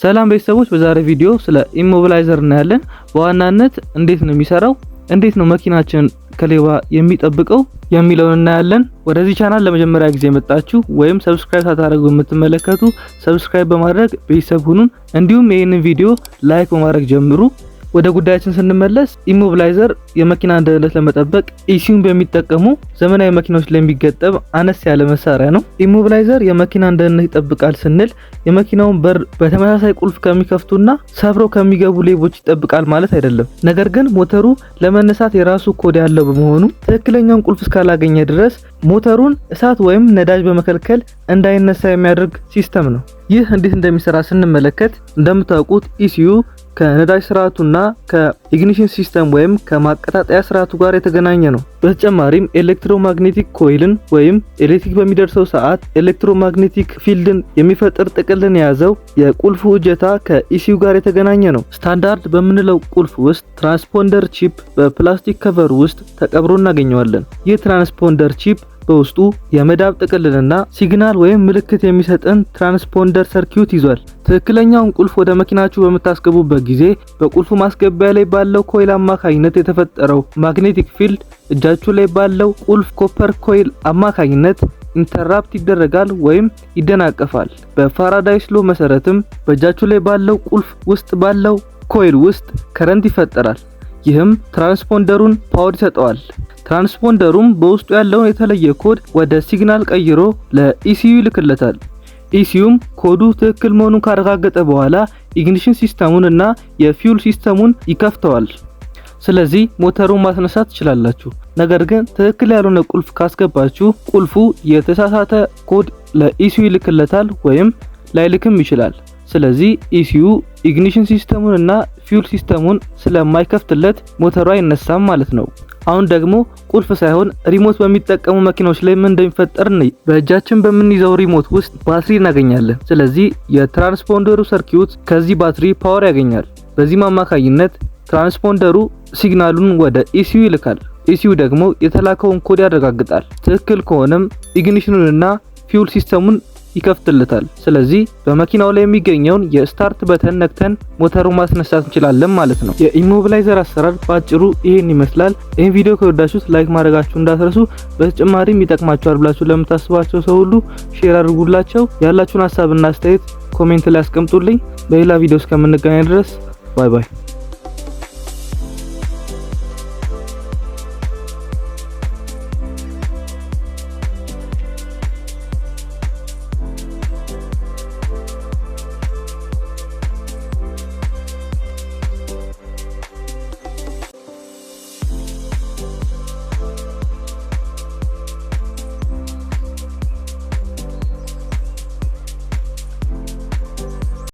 ሰላም ቤተሰቦች፣ በዛሬ ቪዲዮ ስለ immobilizer እናያለን። በዋናነት እንዴት ነው የሚሰራው፣ እንዴት ነው መኪናችን ከሌባ የሚጠብቀው የሚለውን እናያለን። ወደዚህ ቻናል ለመጀመሪያ ጊዜ የመጣችሁ ወይም subscribe ሳታደርጉ የምትመለከቱ subscribe በማድረግ ቤተሰብ ሁኑን። እንዲሁም ይህንን ቪዲዮ like በማድረግ ጀምሩ። ወደ ጉዳያችን ስንመለስ immobilizer የመኪናን ደህንነት ለመጠበቅ ECU ን በሚጠቀሙ ዘመናዊ መኪናዎች ላይ የሚገጠም አነስ ያለ መሳሪያ ነው። Immobilizer የመኪናን ደህንነት ይጠብቃል ስንል የመኪናውን በር በተመሳሳይ ቁልፍ ከሚከፍቱና ሰብረው ከሚገቡ ሌቦች ይጠብቃል ማለት አይደለም። ነገር ግን ሞተሩ ለመነሳት የራሱ ኮድ ያለው በመሆኑ ትክክለኛውን ቁልፍ እስካላገኘ ድረስ ሞተሩን እሳት ወይም ነዳጅ በመከልከል እንዳይነሳ የሚያደርግ system ነው። ይህ እንዴት እንደሚሰራ ስንመለከት እንደምታውቁት ECU ከነዳጅ ስርዓቱና ከ ignition system ወይም ከማቀጣጠያ ስርዓቱ ጋር የተገናኘ ነው። በተጨማሪም electromagnetic coil ን ወይም ኤሌክትሪክ በሚደርሰው ሰዓት electromagnetic field ን የሚፈጥር ጥቅልን የያዘው የቁልፉ እጀታ ከ ECU ጋር የተገናኘ ነው። ስታንዳርድ በምንለው ቁልፍ ውስጥ transponder chip በፕላስቲክ cover ውስጥ ተቀብሮ እናገኘዋለን። ይህ transponder chip በውስጡ የመዳብ ጥቅልልና signal ወይም ምልክት የሚሰጥን transponder circuit ይዟል። ትክክለኛውን ቁልፍ ወደ መኪናችሁ በምታስገቡበት ጊዜ በቁልፉ ማስገቢያ ላይ ባለው coil አማካኝነት የተፈጠረው magnetic field እጃችሁ ላይ ባለው ቁልፍ copper coil አማካኝነት interrupt ይደረጋል ወይም ይደናቀፋል። በ Faraday's law መሰረትም በእጃችሁ ላይ ባለው ቁልፍ ውስጥ ባለው coil ውስጥ current ይፈጠራል። ይህም transponder ኡን power ይሰጠዋል። Transponder ኡም በውስጡ ያለውን የተለየ ኮድ ወደ signal ቀይሮ ለ ECU ይልክለታል። ECU ም ኮዱ ትክክል መሆኑን ካረጋገጠ በኋላ ignition system ኡን እና የ fuel system ኡን ይከፍተዋል። ስለዚህ ሞተሩን ማስነሳት ትችላላችሁ። ነገር ግን ትክክል ያልሆነ ቁልፍ ካስገባችሁ ቁልፉ የተሳሳተ ኮድ ለ ECU ይልክለታል ወይም ላይልክም ይችላል። ስለዚህ ECU ignition system ኡን እና fuel system ኡን ስለማይከፍትለት ሞተሩ አይነሳም ማለት ነው። አሁን ደግሞ ቁልፍ ሳይሆን remote በሚጠቀሙ መኪናዎች ላይ ምን እንደሚፈጠር እንይ። በእጃችን በምንይዘው remote ውስጥ ባትሪ እናገኛለን። ስለዚህ የ transponder ኡ circuit ከዚህ ባትሪ power ያገኛል። በዚህም አማካኝነት transponder ኡ signal ኡን ወደ ECU ይልካል። ECU ደግሞ የተላከውን ኮድ ያረጋግጣል። ትክክል ከሆነም ignition ኑንና fuel system ኡን ይከፍትለታል። ስለዚህ በመኪናው ላይ የሚገኘውን የ start button ነክተን ሞተሩን ማስነሳት እንችላለን ማለት ነው። የ immobilizer አሰራር በአጭሩ ይሄን ይመስላል። ይህን ቪዲዮ ከወደዳችሁት like ማድረጋችሁ እንዳትረሱ። በተጨማሪም ይጠቅማቸዋል ብላችሁ ለምታስቧቸው ሰው ሁሉ share አድርጉላቸው። ያላችሁን ሀሳብና አስተያየት comment ላይ አስቀምጡልኝ። በሌላ ቪዲዮ እስከምንገናኝ ድረስ bye bye።